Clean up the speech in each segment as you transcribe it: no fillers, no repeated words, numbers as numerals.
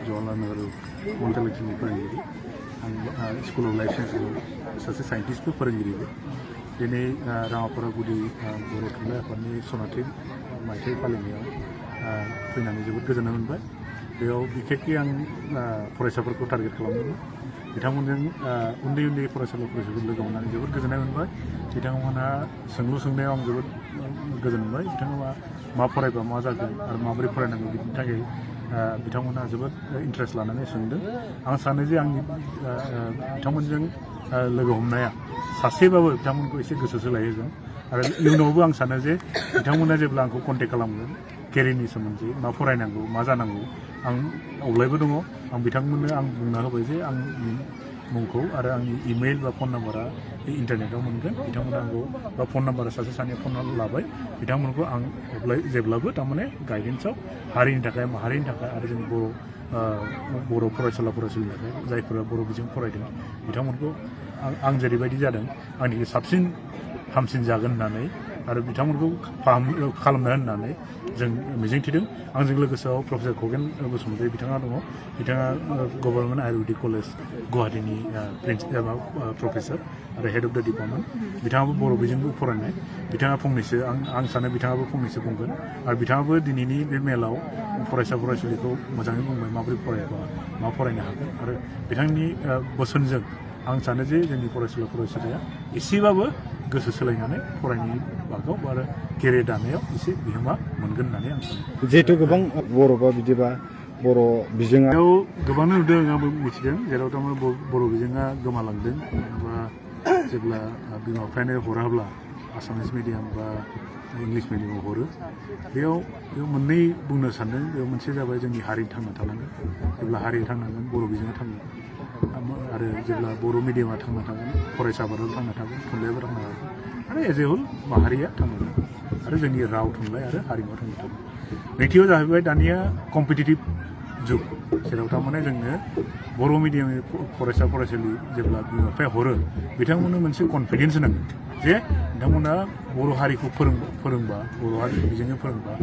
जवाहरलाल नेहरू मेन्टेलिटिनि फोरोंगिरि आं school of life साइन्सआव सासे साइन्टिस्टबो फोरोंगिरिबो दिनै राङापारा गुदि बर' थुनलाइ आफादनि सनाथि मायथाइ फालिनायाव फैनानै जोबोद गोजोननाय मोनबाय बेयाव बिखेखै आं फरायसाफोरखौ टारगेट खालामदोंमोन बिथांमोनजों उन्दै उन्दै फरायसालि फरायसाफोर लोगो मोननानै जोबोद गोजोननाय मोनबाय बिथांमोनहा सोंलु सोंनायाव आं जोबोद गोजोन मोनबाय बिथांमोना मा फरायबा मा जागोन आरो माबोरै फरायनांगौ बिनि थाखाय बिथांमोनहा जोबोद इन्टारेस्ट लानानै सोंदों आं सानो जे आंनि बिथांमोनजों लोगो हमनाया सासेबाबो बिथांमोनखौ एसे गोसो सोलायहोगोन आरो इयुनावबो आं सानो जे बिथांमोना जेब्ला आंखौ कन्टेक्ट खालामगोन केरियारनि सोमोन्दै मा फरायनांगौ मा जानांगौ आं अब्लायबो दङ आं बिथांमोननो आं बुंना होबाय जे आंनि मुंखौ आरो आंनि इमेल बा फन नाम्बारा इन्टारनेटआव मोनगोन बिथांमोना आंखौ बा फन नाम्बारा सासे सानै फन लाबाय बिथांमोनखौ आं जेब्लाबो थारमाने गाइडेन्सआव हारिनि थाखाय माहारिनि थाखाय आरो जोंनि बर' फरायसाला फरायसालिनि थाखाय जायफोरा बर' बिजों फरायदों बिथांमोनखौ आं जेरैबायदि जादों आंनिख्रुइ साबसिन हामसिन जागोन होननानै आरो बिथांमोनखौ खालामनो होननानै जों मिजिंथिदों आंजों लोगोसेआव प्रफेसर खगेन बसुमतारी बिथाङा दङ बिथाङा गभर्नमेन्ट आयुर्वेदिक कलेज गुवाहाटीनि प्रफेसर आरो हेड अफ द डिपार्टमेन्ट बिथाङाबो बर' बिजोंबो फरायनाय बिथाङा फंनैसो आं सानो बिथाङाबो फंनैसो बुंगोन आरो बिथाङाबो दिनैनि बे मेलाव फरायसा फरायसुलिखौ मोजाङै बुंबाय माबोरै फरायबा मा फरायनो हागोन आरो बिथांनि बोसोनजों आं सानो जे जोंनि फरायसुला फरायसुलिया एसेबाबो गोसो सोलायनानै फरायनायनि बागाव आरो केरियार दानायाव एसे बिहोमा मोनगोन होननानै आं सानो जिहेतु गोबां बर'बा बिदिबा बर' बिजोङा गोबांनो नुदों आंबो मिथिदों जेराव थारमाने बर' बिजोङा गोमालांदों बा जेब्ला बिमा बिफायानो हराब्ला आसामिस मिडियाम बा इंलिश मिडियामाव हरो बेयाव मोननै बुंनो सानदों बेयाव मोनसे जाबाय जोंनि हारि थांना थानांगोन जेब्ला हारिया थांनांगोन बर' बिजोङा थांगोन आरो जेब्ला बर' मिडियामा थांना थागोन फरायसाफोराबो थांना थागोन थुनलाइयाबो थांना थागोन आरो एज ए हल माहारिया थांना थागोन आरो जोंनि राव थुनलाइ आरो हारिमुवा थांना थागोन नैथियाव जाहैबाय दानिया कम्पिटिटिभ जुग जेराव थारमाने जोंनो बर' मिडियामनि फरायसा फरायसालि जेब्ला बिमा बिफाया हरो बिथांमोननो मोनसे कनफिडेन्स होनांगोन जे नोंथांमोना बर' हारिखौ फोरोंबा बर' हारिखौ बिजोंनो फोरोंबा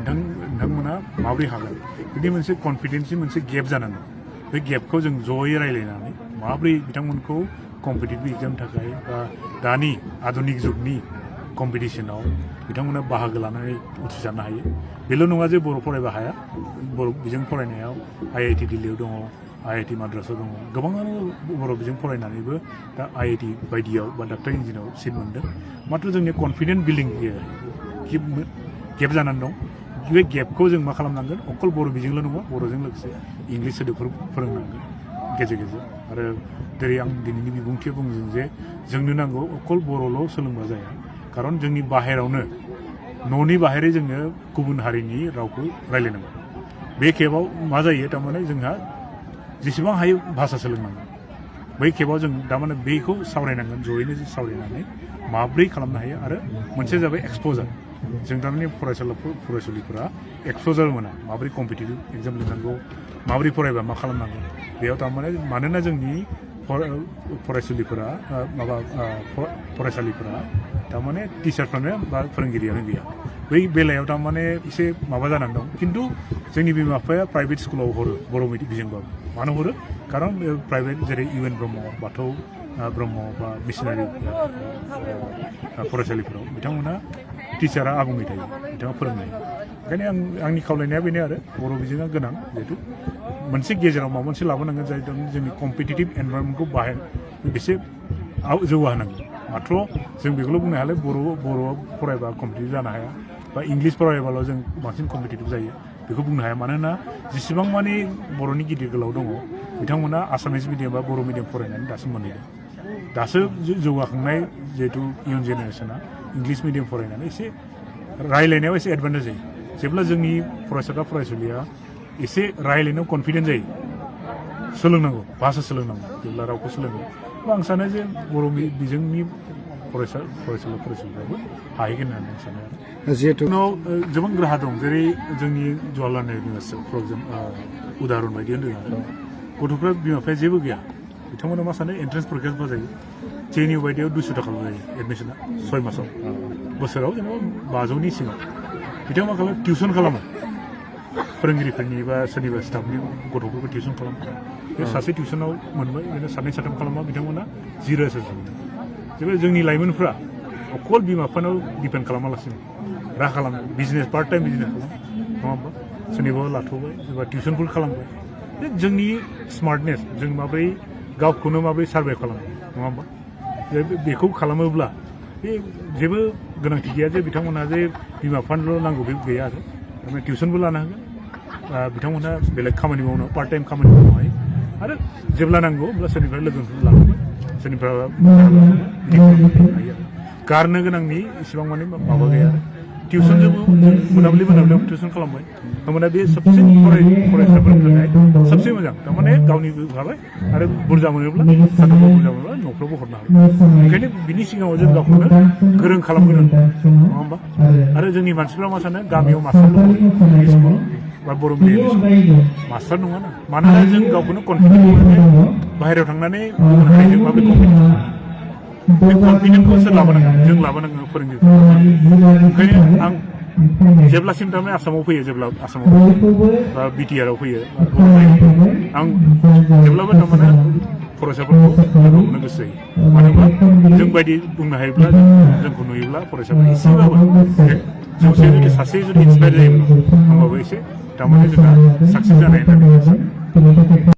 नोंथांमोना माबोरै हागोन बिदि मोनसे कनफिडेन्सनि मोनसे गेप जानांगोन बे गेपखौ जों जयै रायज्लायनानै माबोरै बिथांमोनखौ कम्पिटिटिभ एग्जामनि थाखाय बा दानि आधुनिक जुगनि कम्पिटिसनाव बिथांमोना बाहागो लानानै उथ्रिसारनो हायो बेल' नङा जे बर' फरायबा हाया बर' बिजों फरायनायाव IIT दिल्लीयाव दङ IIT माद्रासआव दङ गोबाङानो बर' बिजों फरायनानैबो दा IIT बायदियाव बा डाक्टार इन्जिनियाराव सिट मोनदों माथ्र जोंनि कनफिडेन्ट बिल्डिं गेप जानानै दं बे गेपखौ जों मा खालामनांगोन अकल बर' बिजोंल' नङा बर'जों लोगोसे इंलिश सोदोबफोर फोरोंनांगोन गेजेर गेजेर आरो जेरै आं दिनैनि बिबुंथियाव बुंदों जे जोंनो नांगौ अकल बर'ल' सोलोंबा जाया खारन जोंनि बाहेरावनो न'नि बाहेरै जोङो गुबुन हारिनि रावखौ रायज्लायनांगौ बे खेबाव मा जायो थारमाने जोंहा जेसेबां हायो भाषा सोलोंनांगोन बै खेबाव जों थारमाने बेखौ सावरायनांगोन जयैनो सावरायनानै माब्रै खालामनो हायो आरो मोनसे जाबाय एक्सप'जार जों थारमाने फरायसुलिफोरा एक्सप'जार मोना माबोरै कम्पिटिटिभ एग्जाम लिरनांगौ माबोरै फरायबा मा खालामनांगौ बेयाव थारमाने मानोना जोंनि फरायसुलिफोरा फरायसालिफोरा थारमाने टिचारफ्रानो बा फोरोंगिरियानो गैया बै बेलायाव थारमाने एसे माबा जानानै दं खिन्थु जोंनि बिमा बिफाया प्राइभेट स्कुलाव हरो बर' बिजोंबाबो मानो हरो खारन प्राइभेट जेरै UN ब्रह्म बाथौ ब्रह्म बा मिशनारि फरायसालिफोराव बिथांमोना टिचारा आबुङै थायो बिथाङा फोरोंनो हायो ओंखायनो आंनि खावलायनाया बेनो आरो बर' बिजोङा गोनां जिहेतु मोनसे गेजेराव माबा मोनसे लाबोनांगोन जाय जोंनि कम्पिटिटिभ एनभारनमेन्टखौ एसे जौगाहोनांगोन माथ्र जों बेखौल' बुंनो हाया बर' फरायबा कम्पिटिटिभ जानो हाया बा इंलिश फरायबाल' जों बांसिन कम्पिटिटिभ जायो बेखौ बुंनो हाया मानोना जेसेबां मानि बर'नि गिदिर गोलाव दङ बिथांमोना आसामिस मिडियाम बा बर' मिडियाम फरायनानै दासिम मोनहैदों दासो जौगाखांनाय जिहेतु इयुन जेनेरेसना इंलिश मिडियाम फरायनानै एसे रायज्लायनायाव एसे एडभान्टेज जायो जेब्ला जोंनि फरायसाफ्रा फरायसुलिया एसे रायज्लायनायाव कनफिडेन्ट जायो सोलोंनांगौ भाषा सोलोंनांगौ जेब्ला रावखौ सोलोङो आं सानो जे बर' बिजोंनि फरायसुलिफ्राबो हाहैगोन होननानै आं सानो आरो जिहेतु उनाव गोबां राहा दं जेरै जोंनि जवाहरलाल नेहरू इउनिभार्सिटियाव फर एग्जाम्पल उदाहरन बायदि होन्दों आरो गथ'फ्रा बिमा बिफाया जेबो गैया बिथांमोना मा सानो एन्ट्रेन्स परिखाबा जायो JNU बायदियाव 200 थाखाल' जायो एडमिसना 6 मासाव बोसोराव जेनेबा 500नि सिङाव बिथांमोना टिउसन खालामो फोरोंगिरिफोरनि बा सोरनिबा स्टाफनि गथ'फोरखौ टिउसन खालामो बे सासे टिउसनाव मोनबाय बिदिनो सानै साथाम खालामबा बिथांमोना 0,000 जेबो जोंनि लाइमोनफ्रा अकल बिमा बिफानाव डिपेन्ड खालामालासिनो राहा खालामो बिजनेस पार्ट टाइम बिजनेस खालामो नङा होमबा सोरनिबा लाथ'बाय सोरबा टिउसनफोर खालामबाय जोंनि स्मार्टनेस जों माब्रै गावखौनो माब्रै सार्भाइभ खालामो नङा होमबा बेखौ खालामोब्ला बे जेबो गोनांथि गैया जे बिथांमोनहा जे बिमा बिफानोल' नांगौ बे गैया आरो थारमाने टिउसनबो लानो हागोन बिथांमोनहा बेलेग खामानि मावनो पार्ट टाइम खामानि मावनो हायो आरो जेब्ला नांगौ अब्ला सोरनिफ्राय लोगोफोर लानांगौ सोरनिफ्राय बिदि खालामनो हायो आरो गारनो गोनांनि इसेबां माने माबा गैया आरो टिउसनजोंबो मोनाबिलियाव टिउसन खालामबाय होमबाना बे साबसिन फरायसाफोरनि थाखाय साबसिन मोजां थारमाने गावनिबो हाबाय आरो बुरजा मोनोब्ला सानफ्रोमबो बुरजा मोनोब्ला न'फ्रावबो हरनो हाबाय ओंखायनो बिनि सिगाङाव जों गावखौनो गोरों खालामगोन नङा होमबा आरो जोंनि मानसिफ्रा मा सानो गामियाव मास्टार दङ स्कुल बा बर' मिडियाम मास्टार नङा ना मानोना जों गावखौनो कनफिडेन्ट मोनो बाहेरायाव थांनानै गुबुन हारिजों माबोरै कम्पिटिसन बे कनफिडेन्टखौ सोर लाबोनांगोन जों लाबोनांगोन फोरोंगिरि ओंखायनो आं जेब्लासिम थारमाने आसामाव फैयो जेब्ला आसामाव बा बिटिआरआव फैयो आं जेब्लाबो थारमाने फरायसाफोरखौ लोगो हमनो गोसो जायो मानो होनबा जों बायदि बुंनो हायोब्ला जोंखौ नुयोब्ला फरायसाफोर एसेबाबो जौसे जुदि सासे जुदि इन्सपायार जायोब्ला होमबाबो एसे थारमाने जोंहा साक्सेस जानाय होननानै